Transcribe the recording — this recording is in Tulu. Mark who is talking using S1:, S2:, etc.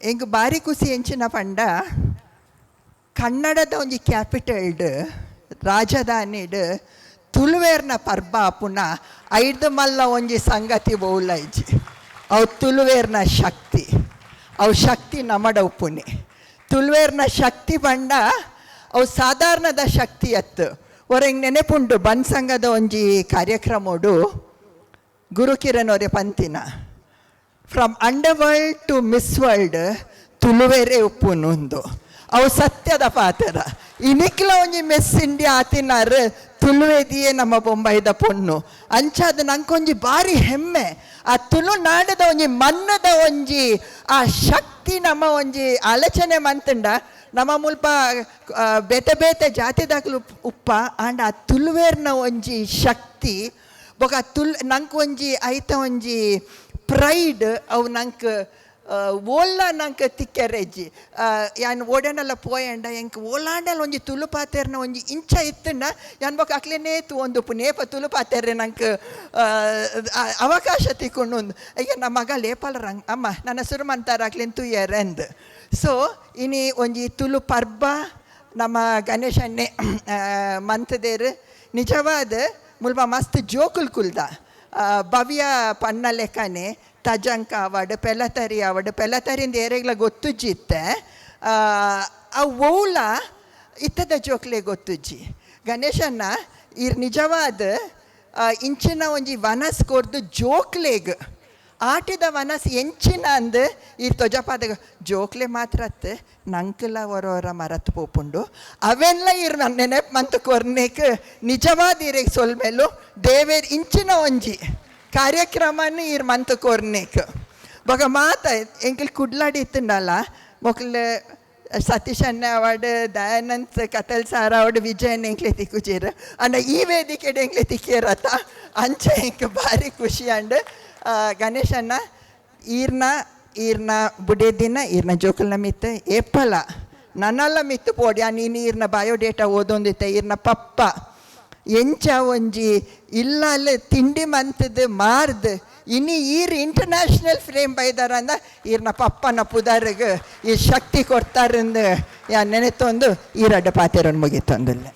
S1: ಎಂಕ್ ಬಾರಿ ಖುಷಿ ಎಂಚಿನ ಪಂಡ ಕನ್ನಡದ ಒಂಜಿ ಕ್ಯಾಪಿಟಲ್ಡ್ ರಾಜಧಾನಿಡ್ ತುಳುವೇರ್ನ ಪರ್ಬ ಆಪುನ ಐದು ಮಲ್ಲ ಒಂಜಿ ಸಂಗತಿ ಬೌಲೈಜಿ. ಅವು ತುಳುವೇರ್ನ ಶಕ್ತಿ, ಅವು ಶಕ್ತಿ ನಮಡ ಉಪ್ಪುನಿ. ತುಳುವೇರ್ನ ಶಕ್ತಿ ಪಂಡ ಅವು ಸಾಧಾರಣದ ಶಕ್ತಿ ಅತ್ತು. ಒರೆಂಗ್ ನೆನೆಪುಂಡು ಬನ್ಸಂಗದ ಒಂಜಿ ಕಾರ್ಯಕ್ರಮೋಡು Gurukiran ಒರೆ ಪಂತಿನ from underworld to Miss World ತುಳುವೇರೇ ಉಪ್ಪುನುಂದು. ಅವು ಸತ್ಯದ ಪಾತ್ರ. ಇನಿಕ್ಲ ಒಂಜಿ ಮಿಸ್ ಇಂಡಿಯಾ ಆತಿನಾರ್ ತುಳುವೇದಿಯೇ ನಮ್ಮ ಬೊಂಬೈದ ಪೊಣ್ಣು. ಅಂಚಾದ ನಂಕೊಂಜಿ ಬಾರಿ ಹೆಮ್ಮೆ. ಆ ತುಳುನಾಡದ ಒಂಜಿ ಮನ್ನದ ಒಂಜಿ ಆ ಶಕ್ತಿ ನಮ್ಮ ಒಂಜಿ ಆಲೋಚನೆ ಮಂತುಂಡ ನಮ್ಮ ಮುಲ್ಪ ಬೇತೆ ಬೇತೆ ಜಾತಿದಾಕ್ಲು ಉಪ್ಪ ಆಂಡ ಆ ತುಳುವೇರ್ನ ಒಂಜಿ ಶಕ್ತಿ ಬೊಕ ನಂಕ್ ಒಂಜಿ ಐತ ಒಂಜಿ ಪ್ರೈಡ್ ಅವು ನಂಕ್ ಓಲ್ಲ ನಂಕ್ ತಿಕ್ಕೆರೆಜ್ಜಿ. ಯಾನ್ ಓಡೇನಲ್ಲ ಪೋಯಂಡ ಎಂಕ್ ಓಲಾಂಡಲ ಒಂಜಿ ತುಳು ಪಾತೆರ್ನ ಒಂಜಿ ಇಂಚ ಇತ್ತುಂಡ ಯಾನ್ ಬೊಕ ಅಕ್ಲೆನೇ ತೂವೊಂದುಪ್ಪು ನೇಪ ತುಳು ಪಾತೆರ್ರೆ ನಂಕ್ ಅವಕಾಶ ತಿಕ್ಕೊಂಡು. ಅಯ್ಯ ನಮ್ಮ ಮಗ ಲೇಪಾಲ ರಂಗ್ ಅಮ್ಮ ನನ್ನ ಸುರು ಮಂತಾರ ಅಕ್ಲೆನ್ ತೂಯೆರೆಂದ್. ಸೊ ಇನಿ ಒಂಜಿ ತುಳು ಪರ್ಬ ನಮ್ಮ ಗಣೇಶನ್ನೇ ಮಂತದೇರು. ನಿಜವಾದ ಮುಲ್ಪ ಮಸ್ತ್ ಜೋಕುಲ್ ಕುಲ್ದ ಭವ್ಯ ಪನ್ನ ಲೆಕ್ಕನೆ ತಜಂಕ ಆವಡ್ ಪೆಲತರಿ ಆವಡ್ ಪೆಲತರಿಂದ ಏರೆಗ್ಲ ಗೊತ್ತುಜ್ಜಿತ್ತೆ. ಅವು ಓಲ ಇತ್ತದ ಜೋಕ್ಲೆ ಗೊತ್ತುಜ್ಜಿ. ಗಣೇಶನ್ನ ಇರ್ ನಿಜವಾದ ಇಂಚಿನ ಒಂಜಿ ವನಸ್ ಕೊರ್ದು ಜೋಕ್ಲೆಗ್ ಆಟಿದ ವನಸ್ ಎಂಚಿನ ಅಂದ್ ಈ ತೊಜಪಾದಗ ಜೋಕ್ಲೆ ಮಾತ್ರ ಅತ್ ನಂಕಲ ಒರ ಮರತ್ ಪೋಪುಂಡು. ಅವೆಲ್ಲ ಇರ್ ನೆನಪು ಮಂತ್ ಕೊರ್ನೇಕ್ ನಿಜವಾದ ಇರೆಗ್ ಸೊಲ್ಮೆಲು. ದೇವೇರ್ ಇಂಚಿನ ಒಂಜಿ ಕಾರ್ಯಕ್ರಮನ ಇರ್ ಮಂತ್ ಕೊರ್ನೇಕ್ ಬೊಕ ಮಾತ ಎಂಕಲ್ ಕುಡ್ಲಾಡಿ ಇತ್ತುಂಡಲ್ಲ ಮೊಕ್ಲು ಸತೀಶ್ ಅಣ್ಣ ಅವಾರ್ಡ್ ದಯಾನಂದ್ ಕತಲ್ ಸಾರ್ ಅವಾರ್ಡ್ ವಿಜಯನ್ ಎಂಕ್ಲೆ ತಿಕ್ಕುಜೇರು ಅಂಡ ಈ ವೇದಿಕೆ ಎಂಕ್ಲೆ ತಿಕ್ಕಿರತ್ತ ಅಂಚ ಎಂಕ್ ಭಾರಿ ಖುಷಿ ಅಂಡ್. ಗಣೇಶಣ್ಣ ಈರ್ನ ಈರ್ನ ಬುಡೆ ದಿನ ಈರ್ನ ಜೋಕುಲ್ನ ಮಿತ್ತು ಏಪಲ ನನ್ನಲ್ಲ ಮಿತ್ತು ಪೋಡಿ. ಆ ನೀನು ಈರ್ನ ಬಯೋಡೇಟಾ ಓದೊಂದಿತ್ತೆ ಈರ್ನ ಪಪ್ಪ ಎಂಚ ಒಂಜಿ ಇಲ್ಲಲ್ಲ ತಿಂಡಿ ಮಂತದ್ದು ಮಾರ್ದು ಇನಿ ಈರ್ ಇಂಟರ್ನ್ಯಾಷನಲ್ ಫ್ರೇಮ್ ಬೈದಾರಂದ ಈರ್ನ ಪಪ್ಪನ ಪುದರ್ಗ್ ಈ ಶಕ್ತಿ ಕೊಡ್ತಾರಂದು ಯಾ ನೆನೆತೊಂದು ಈರಡ್ಡ ಪಾತೆರನ್ನು ಮುಗಿತೊಂದಿಲ್ಲ.